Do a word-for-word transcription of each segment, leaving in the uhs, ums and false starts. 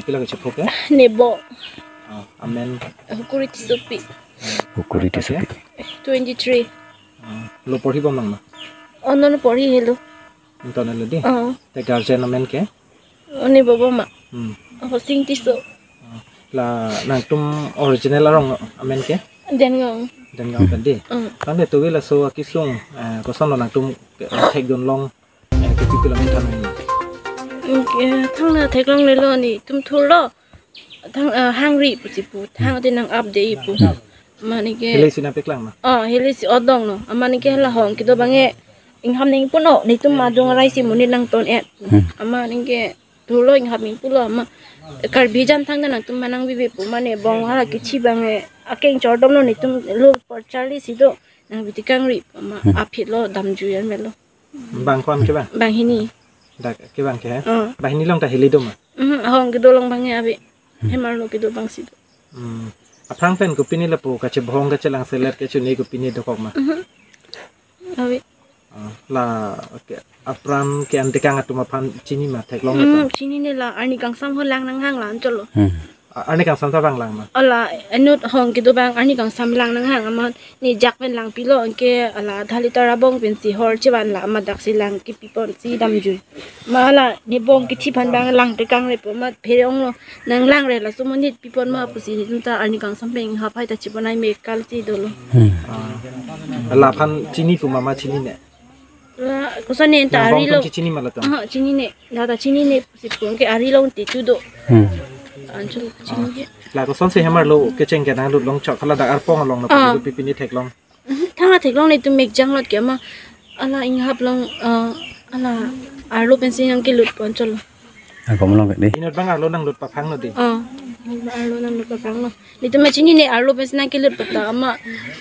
Pila kachepo ke? Nebo. Ah, amen. Hukuri Tissopi. Hukuri Tissopi. Twenty-three. Ah, lo porhi bom lang ma? Oh, non porhi helo. Nonton lo di? Oh. Te guardian amen ke? Oh, nebo bom ma. Hmm. Oh, Sing Tisso. Ah, la nangtum original arong amen ke? Dengaon. Dengaon pen di? Hmm. Tangte tuwi laso akisung, eh, koson lo nangtum, eh, thekdun long, eh, kipi kilometer nang. Oke, thangta theklonglelo nelitum thurlo. Thang, eh, hangri pusi pu. Thang ati nang update pu. Amat neke. Hile si nangpeklang ma? Oh, hile si odong lo. Amat neke hala hong kedo abang ke inghap nangji pu no. Nelitum adung arai si monit nangton et. Hmm. Amat neke thurlo inghap nangji pulo amat. Karbi jan thangta nangtum ma nangbibe pu mane bong hala kithi abang ke akeng chordom lo nelitum lo por charli si do. Nangbi tekangri amat. Hmm. Aphi lo damjui an melo. Bang ko-an ke bang? Bang hini. Dak ke bang ke? Oh. Bang hini long ta hili do ma? Mhm, ahong kedo long abang ke ave. Hmm. Hem arlo kedo abang si do. Hmm. Aphrang pen kopine lapu kachebohong kachelang selet kachini kopine dokok ma? Mhm. Ave. Ah, la, oke. Apran ke antekang atum aphan chini ma theklong ma? Hmm, chinine la arni kangsam ho lang nanghang la anchot lo. Hmm. A-, arni kangsam ta bang lang ma? Ala, inut hong kedo abang arni kangsam lang nanghang amat ne jak pen langpilo anke ala Dhalita Rabong pensi hor chevan la amat daksi lang kipipon si damjui. Ma la ne bong kithi aphan abang lang tekangre pu amat pherong lo nang langre laso monit pipon ma pusi nelitum ta arni kangsam pen inghap hai ta chibonai me kal si dolo. Hmm. Ah. Laphan chini pu ma ma chinine? La, koson ne ta. Yang ari bong lo. Tum chini ma latum? Ah, chinine. La ta chinine pusi pu anke ari long te tu do. Hmm. Anchot chinine. La kosonsi hem arlo kecheng ke nanglut long chok hala dak arpong along na. Ah. Pu pipine theklong. Mhm, thangta theklong nelitum mek janglot ke amat ala inghap long, eh, ala arlo pensi nangkelut pu anchot lo. Agom long ke di. Inut abang arlo nanglut paphang lo di. Ah, arlo nanglut paphang lo. Nelitum ma chinine arlo pensi nangkelut pu ta amat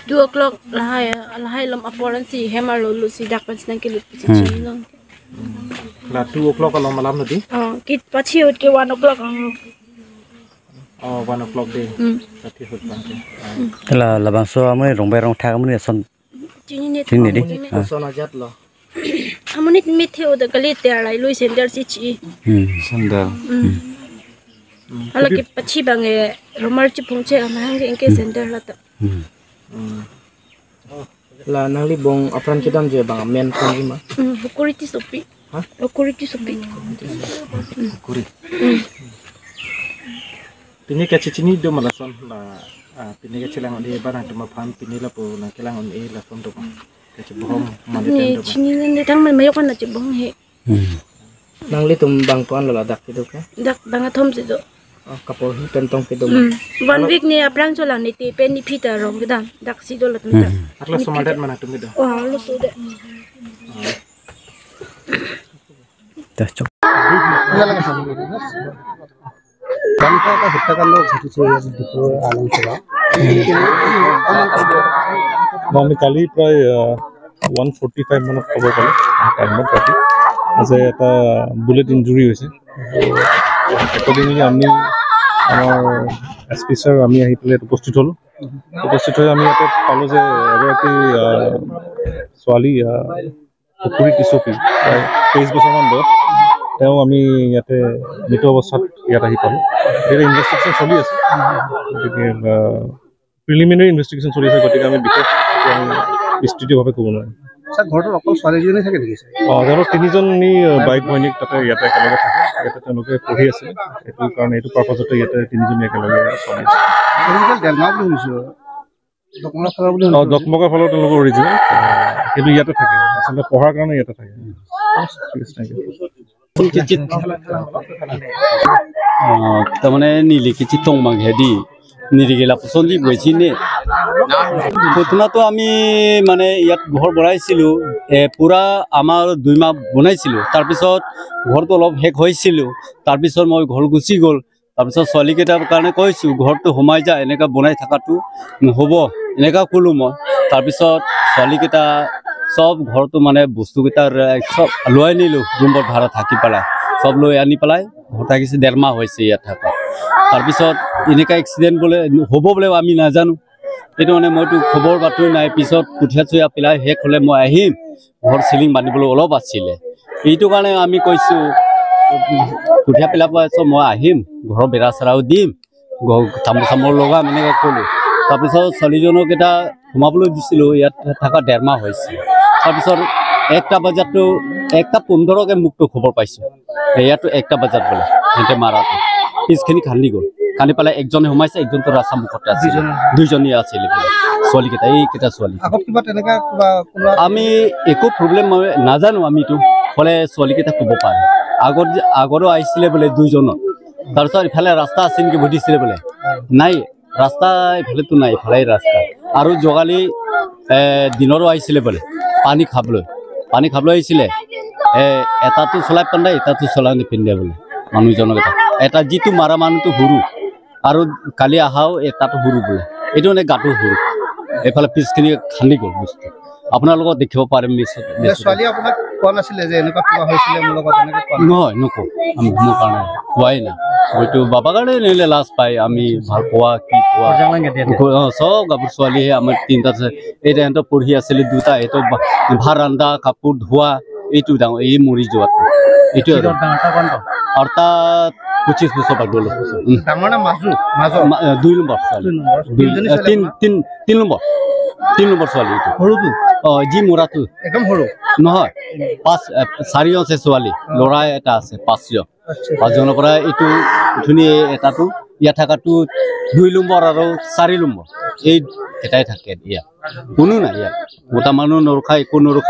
two o'clock lahai, lahai lom apor ansi hem arlo lo si dak pensi nangkelut pusi. Hmm. Chinilong. La two o'clock alom alam lo di? Ah, kit pachi ahut ke one o'clock ang. Oh, one o'clock di. Hmm. Pachi ahut abang ke. Ah. La, labangso amonit Rongbai Rongthak amonit ason. Chinine. Chinine di? Amonit. Ah. Koson ajat lo? Amonit me the-o ta kali te arlai lui center si chi. Hmm. Center. Hmm. Hmm. Hala ke pachi abang ke romar chiphung che amahang ke anke. Hmm. Center la ta. Hmm. Hmm. La nangli bong apran kedamji abang amen pon ji ma? Hmm, Hukuri Tissopi. Ha? Hukuri Tissopi. Hukuri. Hmm. Pine kachechini do ma lason la, ah, pine kachelang un-e ba nangtum aphan pine lapu nangkelang un-e lason do ma? Kachebohong mane. Ne pen do ma? Chinine thang mai mayok an la chebohong he. Hmm. Nanglitum bang ko-an lo ladak kedo ke? Dak bang athom si do. Oh, kaporhi pen tong kedo ma? Hmm. One week ne aphrang cholang ne te pen ne phi ta rong kedam. Dak si do latum ta. Hmm. Arloso ma det ma nangtum kedo? Oh, arloso det. Ta chok. Bangka ka hotyakan lo jati se dukur alam seba. Ba, আমি কালি প্ৰায়, আহ, one forty five মানত খবৰ পালোঁ, টাইমত ৰাতি, যে এটা bullet injury হৈছে। একৰ্ডিংলি আমি, আমাৰ এছ পি ছাৰ, আমি আহি পেলাই ইয়াত উপস্থিত হ'লোঁ। উপস্থিত হৈ আমি ইয়াতে পালোঁ যে এগৰাকী, আহ, ছোৱালী, আহ, পুখুৰী টিচপি, প্ৰায় তেইছ বছৰমান বয়স। তেওঁ আমি ইয়াতে মৃত অৱস্থাত ইয়াত আহি পালোঁ। এতিয়া ইনভেষ্টিগেশ্যন চলি আছে, গতিকে, আহ, প্ৰিলিমিনেৰী ইনভেষ্টিগেশ্যন চলি আছে, গতিকে আমি বিশেষ এতিয়া আমি বিস্তৃতভাৱে ক'ব নোৱাৰিম। ছাৰ, ঘৰটোত অকল ছোৱালীজনী থাকে নেকি, ছাৰ? অ, তেওঁলোক তিনিজনী, আহ, বাইক ভনীয়েক তাতে ইয়াতে একেলগে থাকে, ইয়াতে তেওঁলোকে পঢ়ি আছিলে, এইটো কাৰণে, এইটো পাৰ্পাছতে ইয়াতে তিনিজনী একেলগে চলি আছে। তেওঁলোকে দেলগাঁও বুলি শুনিছোঁ, দকমৰা ফালৰ বুলি অ, শুনিছোঁ। দকমৰা ফালৰ তেওঁলোকৰ অৰিজিনেল, আহ, কিন্তু ইয়াতে থাকে, আচলতে পঢ়াৰ কাৰণে ইয়াতে থাকে। ঠিক আছে, thank you. Kichit, ah, tamane neli kachetong mang hedi, neli ke lapuson di buai chini. প্ৰথমতে আমি মানে ইয়াত ঘৰ বনাইছিলোঁ, এ, পূৰা আমাৰ দুই মাহ বনাইছিলোঁ। তাৰপিছত ঘৰটো অলপ শেষ হৈছিলোঁ, তাৰপিছত মই ঘৰ গুচি গ'ল। তাৰপিছত ছোৱালীকেইটাৰ কাৰণে কৈছোঁ, "ঘৰটো সোমাই যা, এনেকা বনাই থকাটো নহ'ব", এনেকা ক'লোঁ মই। তাৰপিছত ছোৱালীকেইটা চব ঘৰটো মানে বস্তুকেইটা ৰে-, চব লৈ আনিলোঁ, ৰুমত ভাড়া থাকি পেলাই। চব লৈ আনি পেলাই ঘৰত থাকিছে, ডেৰ মাহ হৈছে ইয়াত থকা। তাৰপিছত এনেকা এক্সিডেণ্ট বোলে হ'ব বোলে আমি নাজানো। এইটো মানে মইতো খবৰ বাতৰি নাই, পিছত কঠীয়া চঠীয়া পেলাই শেষ হ'লে মই আহিম, ঘৰ চিলিং বান্ধিবলৈ অলপ আছিলে। এইটো কাৰণে আমি কৈছোঁ, কঠীয়া পেলাব আছে, মই আহিম, ঘৰৰ বেৰা চেৰাও দিম, ঘৰ তামোল চামোল লগাম, এনেকে ক'লো। তাৰপিছত ছোৱালীজনক এটা সোমাবলৈ দিছিলো, ইয়াত থকা ডেৰ মাহ হৈছে। তাৰপিছত একটা বজাততো, একটা পোন্ধৰকে মোকতো খবৰ পাইছো, ইয়াতো একটা বজাত বোলে সিহঁতে মাৰাটো, পিছখিনি খান্দি গ'ল। খান্দি পেলাই একজনে সোমাইছে, একজনতো ৰাস্তা মুখতে আছিলে। দুইজনে? দুইজনী আছিলে বোলে, ছোৱালীকেইটা, এইকেইটা ছোৱালী। আগত কিবা তেনেকা কিবা কোনোবা আমি একো প্ৰব্লেম নাজানো আমিতো, হ'লে ছোৱালীকেইটা ক'ব পাৰে। আগত যে, আগৰো আহিছিলে বোলে দুইজনৰ, তাৰপিছত ইফালে ৰাস্তা আছে নেকি সুধিছিলে বোলে, নাই, ৰাস্তা ইফালেতো নাই, ইফালে ৰাস্তা। আৰু যোৱাকালি, এ, দিনৰো আহিছিলে বোলে পানী খাবলৈ, পানী খাবলৈ আহিছিলে। এ, এটাতো চলাই পিন্ধে, এটাতো চলাই নিপিন্ধে বোলে মানুহজনক। এটা, এটা যিটো মাৰা মানুহটো সৰু, আৰু কালি আহাও এটাতো সৰু বোলে, এইটো মানে গাটো সৰু, এইফালে পিছখিনি খান্দি গ'ল বস্তু। আপোনালোকক দেখিব পাৰিম মিছত, এতিয়া মিছত। ছোৱালী আপোনাক কোৱা নাছিলে যে এনেকুৱা কিবা হৈছিলে মোৰ লগত, এনেকে কোৱা নাই? নহয়, নকওঁ। আমি, মোৰ কাৰণে কোৱাই নাই। হয়তো বাবাৰ কাৰণে নিলে লাজ পায়, আমি ভাল পোৱা, কি পোৱা। অ, চব গাভৰু ছোৱালীহে আমাৰ তিনিটা আছে। এইটো সিহঁতৰ পঢ়ি আছিলে দুটা, এইটো ভা-, ভাত ৰান্ধা, কাপোৰ ধোৱা, এইটো ডাঙৰ, এই মৰি যোৱাটো। এইটো আৰু। কিমান ডাঙৰ, এটা কিমান ডাঙৰ? আৰু তাত পঁচিছ বছৰ পাৰ গ'ল। উম। ডাঙৰ নে মাজু? মাজু? মা-, এ, দুই নম্বৰ ছোৱালী। দুই নম্বৰ। দুই, তিনিজনী এ, ছোৱালী তিন, আপোনাৰ? তিন, তিন নম্বৰ। তিন নম্বৰ ছোৱালী এইটো। সৰুটো? অ, যি মৰাটো। একদম সৰু? নহয়। পাঁচ, এ, চাৰিজন আছে ছোৱালী। অ। ল'ৰা এটা আছে, পাঁচজন। আচ্ছা। পাঁচজনৰ পৰা এইটো ধুনীয়া এটাটো, ইয়াত থকাটো দুই নম্বৰ আৰু চাৰি নম্বৰ। এই এটাই থাকে ইয়াত। কোনো নাই ইয়াত। মতা মানুহ নৰখা, একো নৰখা।